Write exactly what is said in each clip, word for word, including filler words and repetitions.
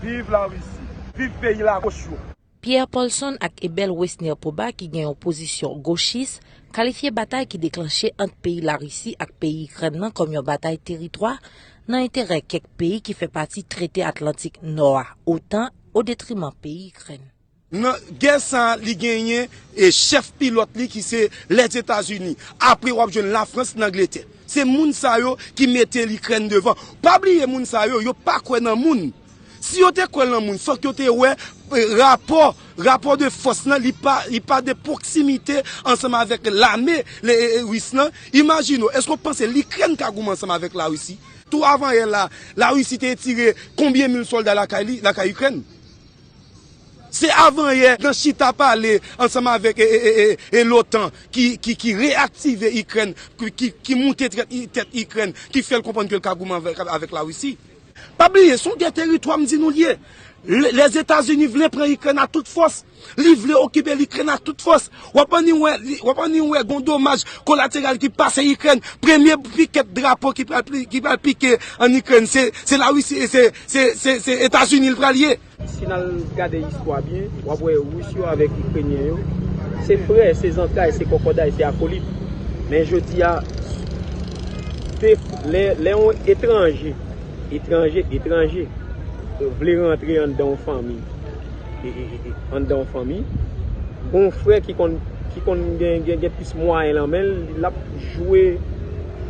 Viv Larisi! Viv peyi lagoch yo! Pierre Paulson ak Ebel Wesner Poba, ki gen yon pozisyon gochis, kalifye batay ki deklanche ant peyi Larisi ak peyi Ikrèn nan kòm yon batay teritwa nan enterè kèk peyi ki fè pati Trete Atlantik Nò a, OTAN, odetriman peyi Ikrèn. Nan gè sa a, li genyen e chèf pilòt li ki se Lèzetazini. Apre, w ap jwenn Lafrans, Langletè. Se moun sa yo ki mete Ikrèn devan. Pa bliye moun sa yo, yo pa kwè nan moun. Si yo te kwè nan moun, fòk yo te wè e, rapò, rapò de fòs lan, li pa, li pa de pwoksimite ansanm avèk lame e, e, ris lan. Imajine w, èske w panse Ikrèn ka goumen ansanm avèk Larisi? Tou avanyè la, Larisi te retire konbyen mil sòlda lakay li, lakay Ikrèn? Se avanyè nan chita pale ansanm avèk e, e, e, e, e l'OTAN ki, ki, ki reaktive Ikrèn, ki, ki, ki moute tèt, tèt Ikrèn, ki fè l konprann ke l ka goumen avèk, avèk Larisi. Pa bliye, se yon gè teritwa m di nou l ye. Le, Lèzetazini vle pran Ikrèn a tout fòs. Li vle okipe Ikrèn a tout fòs. W ap anni wè, li- w ap anni wè gon domaj kolateral ki pase Ikrèn. Premye pikèt drapo ki pral, pli- ki pral pike ann Ikrèn, se, se Larisi, se, se, se, se Etazini l pral ye. Si n al gade istwa byen, w ap wè Ris yo avèk Ikrenyen yo, se frè, se zantray, se kòkòday, se akolit. Men jodi a, de- lè, lè yon etranje, etranje, etranje, vle rantre anndan yon fanmi, e, e, e, e, anndan yon fanmi, gon frè ki konn, ki konn gen, gen, gen plis mwayen nan men l, l ap jwe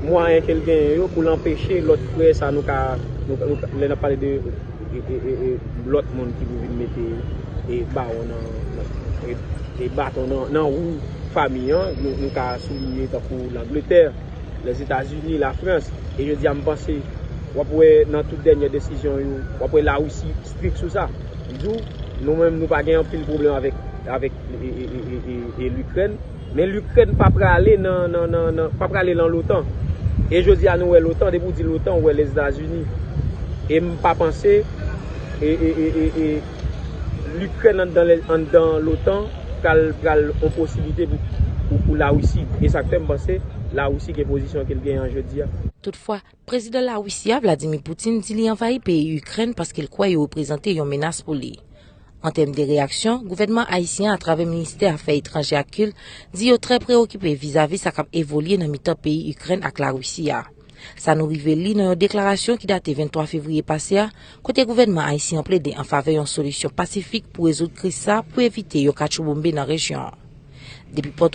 mwayen ke l genyen yo pou l anpeche lòt frè sa nou ka, nou, nou, lè n ap pale de e, e, e, e, lòt moun ki pou vin mete e, bawon nan, nan e, e baton nan, nan wou fanmi an, nou, nou ka souliye tankou Langletè, Lèzetazini, Lafrans. E jodi a, m panse, w ap wè nan tout dènyè desizyon yo, w ap wè Larisi strik sou sa. M di w, nou menm, nou pa gen anpil pwoblèm avèk, avèk e, e, e, e, e, e Likrèn. Men Likrèn pa prale nan, nan, nan, nan, pa prale nan l'OTAN. E jodi a, nou wè l'OTAN, depi w di l'OTAN, ou wè Lèzetazini. E m pa panse e, e, e, e, e, Likrèn anndan, anndan l'OTAN pral, pral yon posiblite pou, pou, pou Larisi. E sa k fè m panse Larisi gen pozisyon ke l genyen an jodi a. Toutfwa, prezidan Larisi a, Vladimir Putin, di li anvayi peyi Ikrèn paske l kwè yo reprezante yon menas pou li. An tèm de reyaksyon, gouvènman ayisyen an, atravè Ministè Afè Etranjè ak Kilt, di yo trè preokipe vizavi sa k ap evolye nan mitan peyi Ikrèn ak Larisi a. Sa nou rive li nan yon deklarasyon ki date venntwa fevriye pase a, kote gouvènman ayisyen an plede an favè yon solisyon pasifik pou rezoud kriz sa pou evite yon katchouboumbe nan rejyon an. Depi Pòtoprens,